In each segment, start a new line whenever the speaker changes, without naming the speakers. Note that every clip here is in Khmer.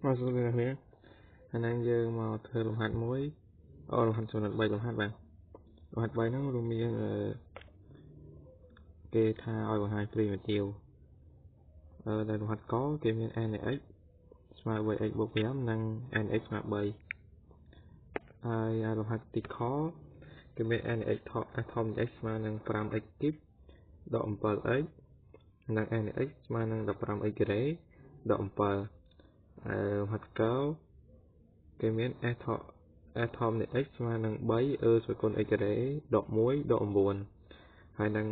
មកសួរអ្នកគ្នាអាហ្នឹងយើងមកធ្វើលំហាត់មួយអូលំហាត់ចំនួន3លំហាត់បាទលំហាត់3ហ្នឹងរួមមានគេថាឲ្យបង្ហាញ primitive ដែលលំហាត់កគេមាន n នៃ x ស្មើ 3x បូក5និង n x ស្មើ3ហើយលំហាត់ទីខគេមាន n x ធំ x ស្មើនឹង 5x គីបដក 7x និង n x ស្មើនឹង 15x ការ៉េដក7ហើយលំហាត់កគេមាន s ធំនៃ x ស្មើនឹង3 e ស្វ័យគុណ x ការ៉េដក1ដក9ហើយនឹង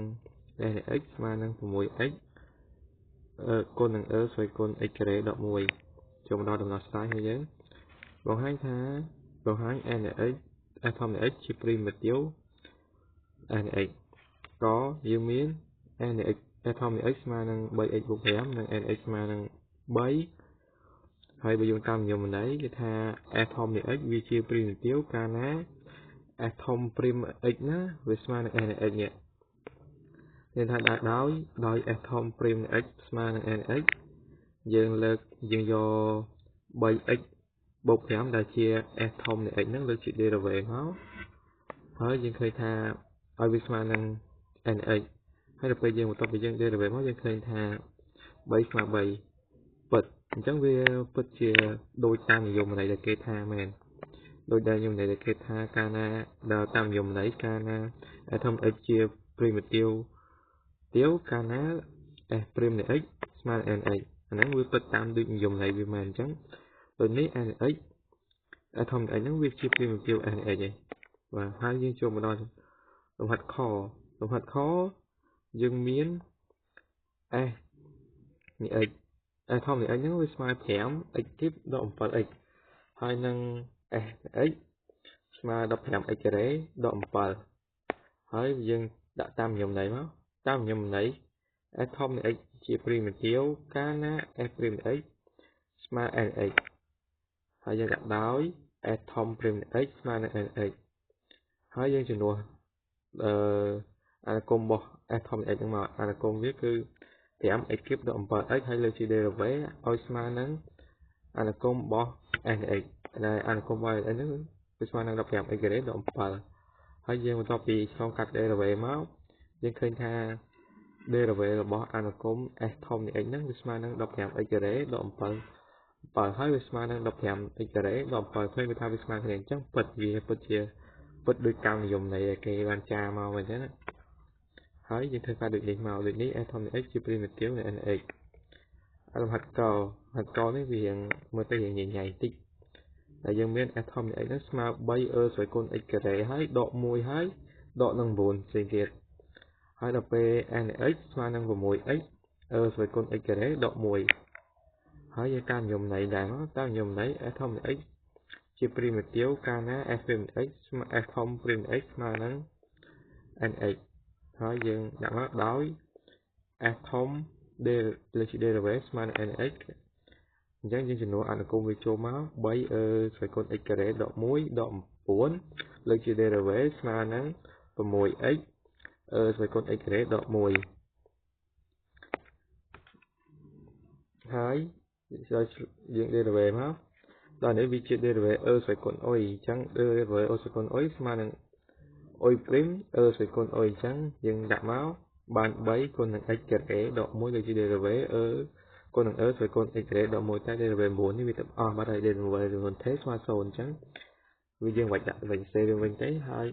s នៃ x ស្មើនឹង 6x គុណនឹង e ស្វ័យគុណ x ការ៉េដក1ចូលមកដល់ដំណោះស្រាយហើយយើងបង្ហាញថាបង្ហាញ n នៃ x s ធំនៃ x ជា primitive s នៃ x ក៏យើងមាន n នៃ x s ធំនៃ x ស្មើនឹង 3x បូក5និង n x ស្មើនឹង3ហើយបើយើងតាមនិយមន័យគេថា s ធំនៃ x វាជា primitive កាលណា s ធំ prim x ណាវាស្មើនឹង n នៃ x នេះមានថាដោយ s ធំ prim នៃ x ស្មើនឹង n x យើងលើកយើងយក 3x បូក5ដែលជា s ធំនៃ x ហ្នឹងលើកជា derivative មកហើយយើងឃើញថាឲ្យវាស្មើនឹង n x ហើយដល់ពេលយើងបន្ទាប់ពីយើង derivative មកយើងឃើញថា3ស្មើ3ពិតអញ្ចឹងវាពិតជាដូចតាមនិយមន័យដែលគេថាមែនដូចដែលនិយមន័យដែលគេថាកាលណាដល់តាមនិយមន័យកាលណា s ធំ x ជា primitive ទៀវកាលណា s prim នៃ x ស្មើនឹង n x អាហ្នឹងវាពិតតាមដូចនិយមន័យវាមែនអញ្ចឹងដូចនេះ n x s ធំ x ហ្នឹងវាជា primitive n x ឯងបាទហើយយើងចូលមកដល់លំហាត់ខលំហាត់ខយើងមាន s នៃ x s ធំនៃ x ហ្នឹងវាស្មើ 5 x គីបដក 7x ហើយនឹង s នៃ x ស្មើ 15x ការ៉េដក7ហើយយើងដាក់តាមនិយមន័យមកតាមនិយមន័យ s ធំនៃ x ជា primitive កាលណា s prim នៃ x ស្មើ n x ហើយយើងដាក់ដោយ s ធំ prim នៃ x ស្មើនឹង n x ហើយយើងជំនួសអនុគមរបស់ s ធំនៃ x ហ្នឹងមកអនុគមវាគឺ 5x គីបដក 7x ហើយលើកជា derivative ឲ្យស្មើនឹងអនុគមរបស់ s នៃ x ដែលអនុគមរបស់ s ហ្នឹងវាស្មើនឹង 15x ការ៉េដក7ហើយយើងបន្ទាប់ពីឆ្លងកាត់ derivative មកយើងឃើញថា derivative របស់អនុគម s ធំនៃ x ហ្នឹងវាស្មើនឹង 15x ការ៉េដក7ហើយវាស្មើនឹង 15x ការ៉េដក7ឃើញវាថាវាស្មើគ្នាអញ្ចឹងពិតវាពិតជាពិតដូចកម្មនិយមន័យដែលគេបានចាមកវិញណាហើយយើងធ្វើការដូចនេះមកដូចនេះ s ធំនៃ x ជា primitive នៃ n x លំហាត់កលំហាត់កនេះវារៀងមើលទៅរៀងញ៉ៃៗតិចដែលយើងមាន s ធំនៃ x ហ្នឹងស្មើ3 e ស្វ័យគុណ x ការ៉េហើយដក1ហើយដកនឹង9ផ្សេងទៀតហើយដល់ពេល n x ស្មើនឹង 6x e ស្វ័យគុណ x ការ៉េដក1ហើយយើងតាមនិយមន័យដែរមកតាមនិយមន័យ s ធំនៃ x ជា primitive កាលណា s prim នៃ x ស្មើ s ធំ prim នៃ x ស្មើនឹង n x ហើយយើងដាក់មកដោយ s ធំ លើកជា derivative ស្មើនឹង n x អញ្ចឹងយើងជំនួសអនុគមវាចូលមក3 e ស្វ័យគុណ x ការ៉េដក1ដក9លើកជា derivative ស្មើនឹង 6x e ស្វ័យគុណ x ការ៉េដក1ហើយយើង derivative មកដល់នេះវាជា derivative e ស្វ័យគុណ oi អញ្ចឹង derivative e ស្វ័យគុណ oi ស្មើនឹង oi prim e ស្វ័យគុណ oi អញ្ចឹងយើងដាក់មកបាន3គុណនឹង x ការ៉េដក1លើជា derivative e គុណនឹង e ស្វ័យគុណ x ការ៉េដក1តែ derivative 9នេះវាទៅអស់បាត់ហើយ derivative 9 t ស្មើ0អញ្ចឹងវាយើងបាច់ដាក់វិញសេវាវិញទេហើយ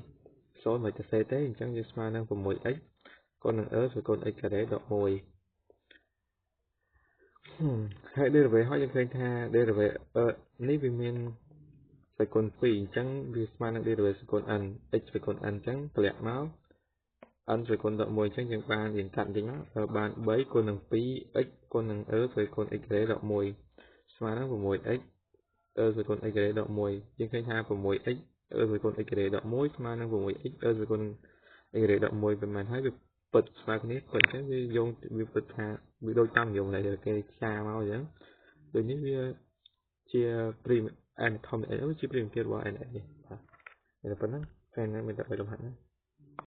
0មិនទៅសេទេអញ្ចឹងយើងស្មើនឹង 6x គុណនឹង e ស្វ័យគុណ x ការ៉េដក1ហើយ derivative ហើយយើងឃើញថា derivative នេះវាមានស្វ័យគុណ2អញ្ចឹងវាស្មើនឹង derivative ស្វ័យគុណ n x ស្វ័យគុណ n អញ្ចឹងតម្លាក់មក n ស្វ័យគុណដក1អញ្ចឹងយើងបានយើងកាត់បន្តិចមកបាន3គុណនឹង 2x គុណនឹង e ស្វ័យគុណ x ការ៉េដក1ស្មើនឹង 6x e ស្វ័យគុណ x ការ៉េដក1យើងឃើញថា 6x e ស្វ័យគុណ x ការ៉េដក1ស្មើនឹង 6x e ស្វ័យគុណ x ការ៉េដក1ប្រហែលហើយវាពិតស្មើគ្នាពិតអញ្ចឹងវាយោងវាពិតថាវាដូចតាមនិយមដែលគេចាមកអញ្ចឹងដូចនេះវាជា prim n ធំ x ជា primitive របស់ n x នេះបាទតែប៉ុណ្ណឹងតែមានតែ3លំហាត់ណា